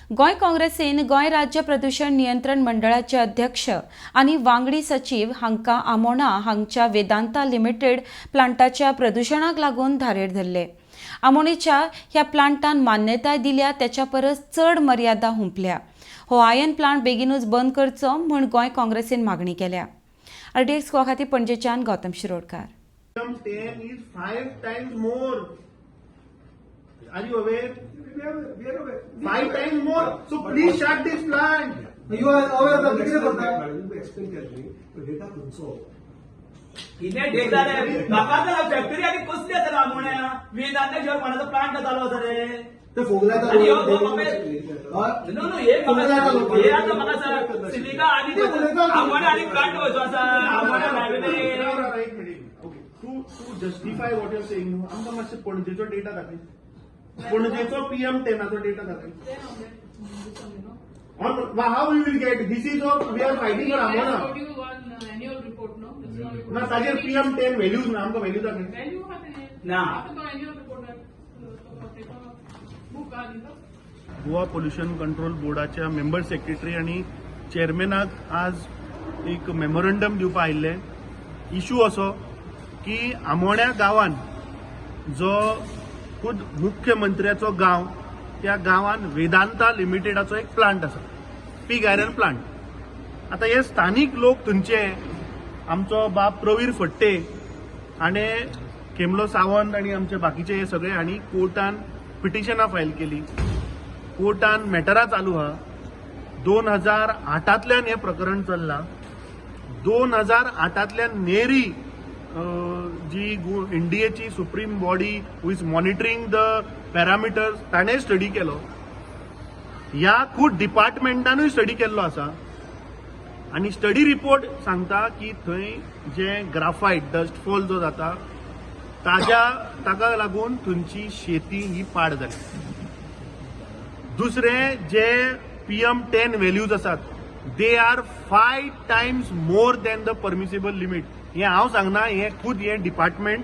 गोंय काँग्रेसीन गोंय राज्य प्रदूषण नियंत्रण मंडळाचे अध्यक्ष आनी वांगडी सचीव हांकां आमोणा हांगच्या वेदांता लिमिटेड प्लांटाच्या प्रदुशणाक लागून धारेर धरले. आमोणेच्या ह्या प्लांटान मान्यताय दिल्या त्याच्या परस चड मर्यादा हुंपल्या. हो आयर्न प्लांट बेगीनूच बंद करचो म्हूण गोंय काँग्रेसीन मागणी केल्या. आरडीएक्स गोवा खातीर पणजेच्यान Gautam Shirodkar. PM 10 is 5 times more. Are you aware? We are aware. 5 times more. So please shut this plant. You are aware of कितें करता? एक्सप्लेन केलें न्ही, डेटा खंयचो? कितें डेटा रे म्हाका फॅक्टरी आनी कसली आसा आमोण्या वेदांता शिवाय कोणाचो प्लांट चालू आसा रे? ते फोग लायता. आनी ह्यो न्हू न्हू, हे म्हाका, हे आतां म्हाका सांग, सिलिका आनी आमोण्या आनी प्लांट खंयचो आसा आमोण्या हायवे? राव, राव, एक minute. Okay. To justify what you're saying, आमकां मातशें पणजेचो डेटा दाखय. पणजेचो PM 10 data दाखय. On how we will get this is of we are fighting for I Amona. showed you one annual report, no? It's not report. ना, ताजेर PM 10 values ना, आमकां value दाखय. Value आहा तें. ना. आतां तो annual report book आहा दिता. गोवा पोल्युशन कंट्रोल बोर्डाच्या मेंबर सेक्रेटरी आणि चेअरमॅनाक आज एक मेमोरंडम दिवपा आयिल्ले. इशू असो की आमोण्या गांवान, जो खुद मुख्यमंत्र्याचो गांव, त्या गांवान वेदांता लिमिटेडाचो एक प्लांट आसा, पीग आयरन प्लांट. आतां हे स्थानीक लोक थंयचे, आमचो बाब प्रवीर फडते हाणें, खेमलो सावंत आनी आमचे बाकीचे हे सगळे हांणी कोर्टान पिटिशनां फायल केली. कोर्टान मॅटरां चालू आहा. 2008तांतल्यान हें प्रकरण चल्लां. 2008तांतल्यान नेरी जी एनडीएची supreme body who is monitoring the parameters, ताणें स्टडी केलो. ह्या खूद डिपार्टमेंटानूय स्टडी केल्लो आसा आनी स्टडी रिपोर्ट सांगता की थंय जे ग्राफायट डस्ट फॉल जो जाता, ताज्या ताका लागून थंयची शेती ही पाड जाली. दुसरें, जे पीएम 10 व्हॅल्यूज आसात, they are 5 times more than the permissible limit. हें हांव सांगना, हें खुद हें डिपार्टमेंट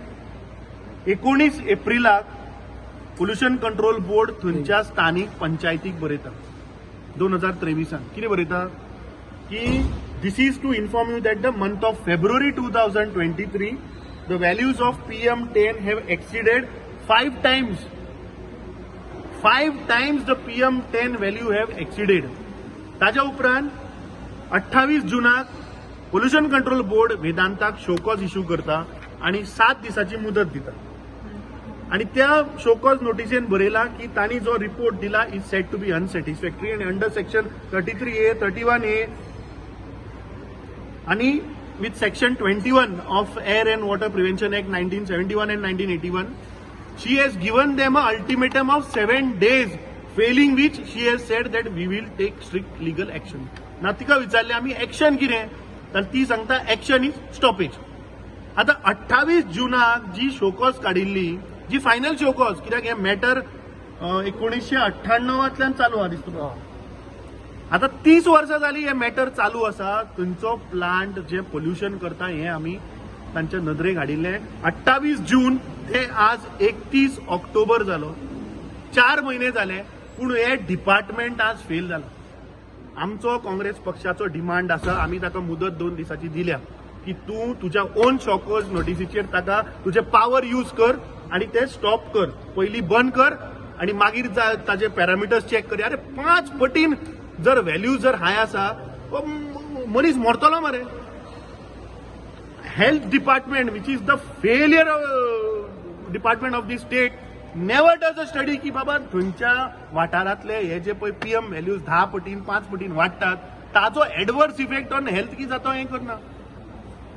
19 एप्रिलाक पोल्युशन कंट्रोल बोर्ड थंयच्या स्थानीक पंचायतीक बरयता 2023ान. कितें बरयता की this is to inform you that the month of February 2023, the values of PM 10 have exceeded 5 times. 5 times the PM 10 value have exceeded. ताज्या उपरांत 28 जुनाक पोल्युशन कंट्रोल बोर्ड वेदांताक शोकॉज इश्यू करता आणि 7 दिसाची मुदत दिता आणि त्या शोकॉज नोटिसेन बरयला की तांणी जो रिपोर्ट दिला is said to be unsatisfactory आणि under section 33A, 31A आणि with section 21 of Air and Water Prevention Act 1971 and 1981, she has given them a ultimatum of 7 days, failing which she has said that we will take strict legal action. ना तिका विचारले आमी action कितें, तर ती सांगता action is stoppage. आता 28 जुनाक जी शोकॉज काडिल्ली, जी फायनल शोकॉज, कित्याक हें मॅटर 1998तांतल्यान चालू आहा दिसता. आता 30 वर्सां जाली हे मॅटर चालू आसा. थंयचो प्लांट जे पोल्युशन करता हें आमी तांच्या नदरेक हाडिल्लें. 28 जून ते आज 31 ऑक्टोबर जालो, 4 म्हयने जाले, पूण हे डिपार्टमेंट आज फेल जाला. आमचो काँग्रेस पक्षाचो डिमांड आसा, आमी ताका मुदत 2 दिसाची दिल्या की तूं तुज्या ओन शोकॉज नोटिसीचेर ताका तुजे पावर यूज कर आणि ते स्टॉप कर. पयलीं बंद कर आणि मागीर ताजे पॅरामिटर्स चेक कर. अरे, 5 पटीन जर व्हॅल्यू जर हाय आसा, मनीस मरतलो मरे. Health department, which is the failure department of the state, never does a study की बाबा थंयच्या वाठारांतले हे जे पळय पीएम व्हॅल्यूज 10 पटीन, 5 पटीन वाडटात, ताजो एडवर्स इफेक्ट ऑन हेल्थ कितें जाता हें करना.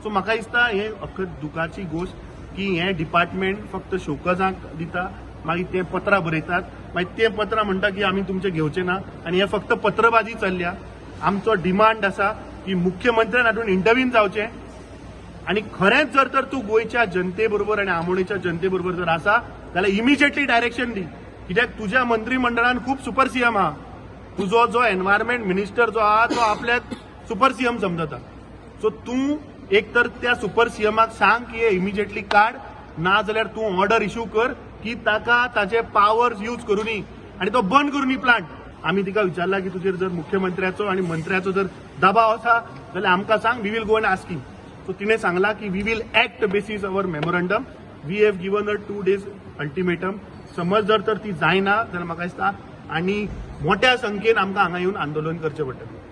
सो म्हाका दिसता हें अख्ख दुखाची गोश्ट की हें डिपार्टमेंट फक्त शोकजांक दिता, मागीर ते पत्रां बरयतात, मागीर ते पत्रां म्हणटा की आमी तुमचे घेवचे ना आनी हे फक्त पत्रबाजी चल्ल्या. आमचो डिमांड आसा की मुख्यमंत्र्यान हातून इंटरवीन जावचें आणि खरेंच जर तर तूं गोंयच्या जनते बरोबर आनी आमोणेच्या जनते बरोबर जर आसा जाल्यार इमिजिएटली डायरेक्शन दी, कित्याक तुज्या मंत्रीमंडळान खूब सुपर सीएम आहा. तुजो जो एनवायरमेंट मिनिस्टर जो आहा तो आपल्याक सुपर सीएम समजता. सो तूं एक तर त्या सुपर सीएमाक सांग की हे इमिजिएटली काड, ना जाल्यार तूं ऑर्डर इश्यू कर की ताका ताचे पावर्स यूज करुनी आनी तो बंद करुनी प्लांट. आमी तिका विचारला की तुजेर जर मुख्यमंत्र्याचो आनी मंत्र्याचो जर दबाव आसा जाल्यार आमकां सांग, we will go and asking. So तिणें सांगला की we will act basis our memorandum. We have given a 2 days ultimatum. समज जर तर ती जायना जाल्यार म्हाका दिसता आनी मोठ्या संख्येन आमकां हांगा येवन आंदोलन करचें पडटलें.